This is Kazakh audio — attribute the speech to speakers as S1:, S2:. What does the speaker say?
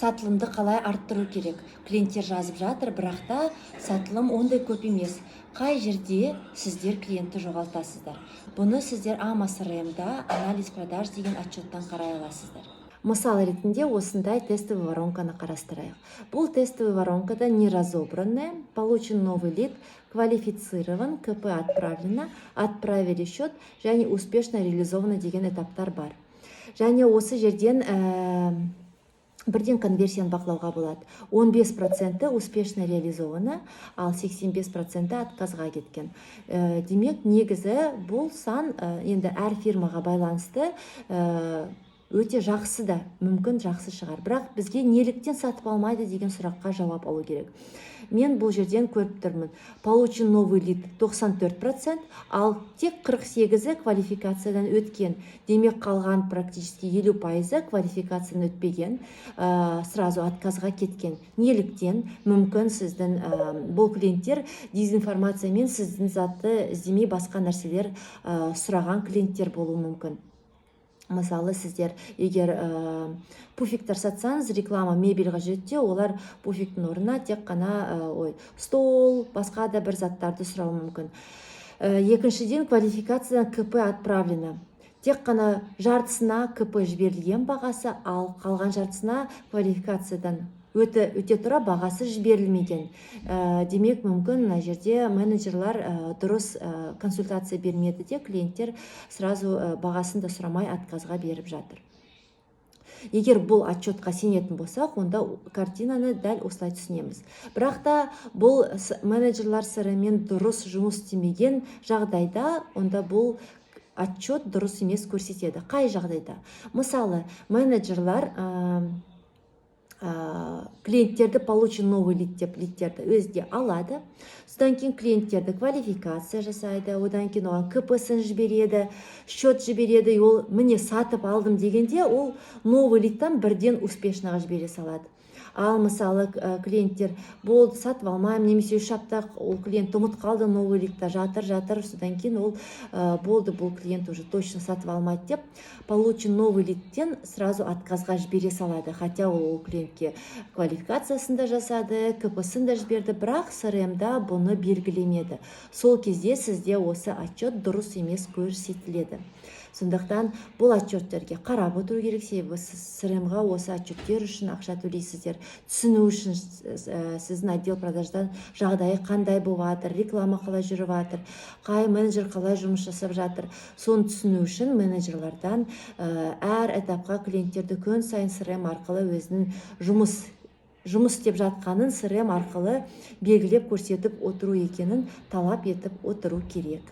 S1: Сатылымды қалай арттыру керек? Клиенттер жазып жатыр, бірақ та сатылым ондай көп емес. Қай жерде сіздер клиентті жоғалтасыздар? Бұны сіздер amoCRM-да «Анализ продаж» деген отчеттан қарай аласыздар. Мысал ретінде осындай тестовый воронканы қарастырайық. Бұл тестовый воронкада не разобранная, получен новый лид, квалифицирован, КП отправлено, отправили счет және успешно реализовано деген этаптар бар. Және осы жерден бірден конверсияны бақылауға болады: 15% успешно реализовано, ал 85% отказға кеткен. Демек, негізі бұл сан енді әр фирмаға байланысты өте жақсы да мүмкін, жақсы шығар. Бірақ бізге неліктен сатып алмайды деген сұраққа жауап алу керек. Мен бұл жерден көріп тұрмын: получен новый лид 94%, ал тек 48-і квалификациядан өткен. Демек, қалған практически 50%-ы квалификациядан өтпеген, сразу отказға кеткен. Неліктен? Мүмкін, сіздің бұл клиенттер дезинформациямен сіздің затты іздемей, басқа нәрселер сұраған клиенттер болуы мүмкін. Мысалы, сіздер егер пуфиктер сатсаңыз, реклама мебельға жүреді де, олар пуфиктің орнына тек қана ой, стол, басқа да бір заттарды сұрауы мүмкін. Екіншіден, квалификациядан КП отправлено: тек қана жартысына КП жіберілген бағасы, ал қалған жартысына квалификациядан өте тұра бағасы жіберілмеген. Демек, мүмкін, мына жерде менеджерлар дұрыс консультация бермеді де, клиенттер сразу бағасын да сұрамай, отказға беріп жатыр. Егер бұл отчетқа сенетін болсақ, онда картинаны дәл осылай түсінеміз. Бірақ та бұл менеджерлар CRM-мен дұрыс жұмыс істемеген жағдайда, онда бұл отчет дұрыс емес көрсетеді. Қай жағдайда? Мысалы, менеджерлар клиенттерді получен новый лид деп лидтерді өзі де алады, содан кейін клиенттерді квалификация жасайды, одан кейін оған КП-сын жібереді, счет жібереді. И ол міне, сатып алдым дегенде, ол новый лидтан бірден успешныйға жібере салады. Ал мысалы, клиенттер болды, сатып алмаймын немесе 3 апта ол клиент ұмытып қалды, новый лидта жатыр, жатыр, содан кейін ол болды, бұл клиент уже точно сатып алмайды деп, получен новый лидтен сразу отказға жібере салады. Хотя ол клиентке квалификациясын да жасады, КП-сын да жіберді, бірақ CRM-да бұны белгілемеді. Сол кезде сізде осы отчет дұрыс емес көрсетіледі. Сондықтан бұл отчеттерге қарап отыру керек, себебі сіз CRM-ға осы отчеттер үшін ақша төлейсіздер. Түсіну үшін, сіздің отдел продаждан жағдайы қандай болып жатыр, реклама қалай жүріп жатыр, қай менеджер қалай жұмыс жасап жатыр, соны түсіну үшін менеджерлардан әр этапқа клиенттерді күн сайын CRM арқылы өзінің жұмыс істеп жатқанын CRM арқылы белгілеп, көрсетіп отыру екенін талап етіп отыру керек.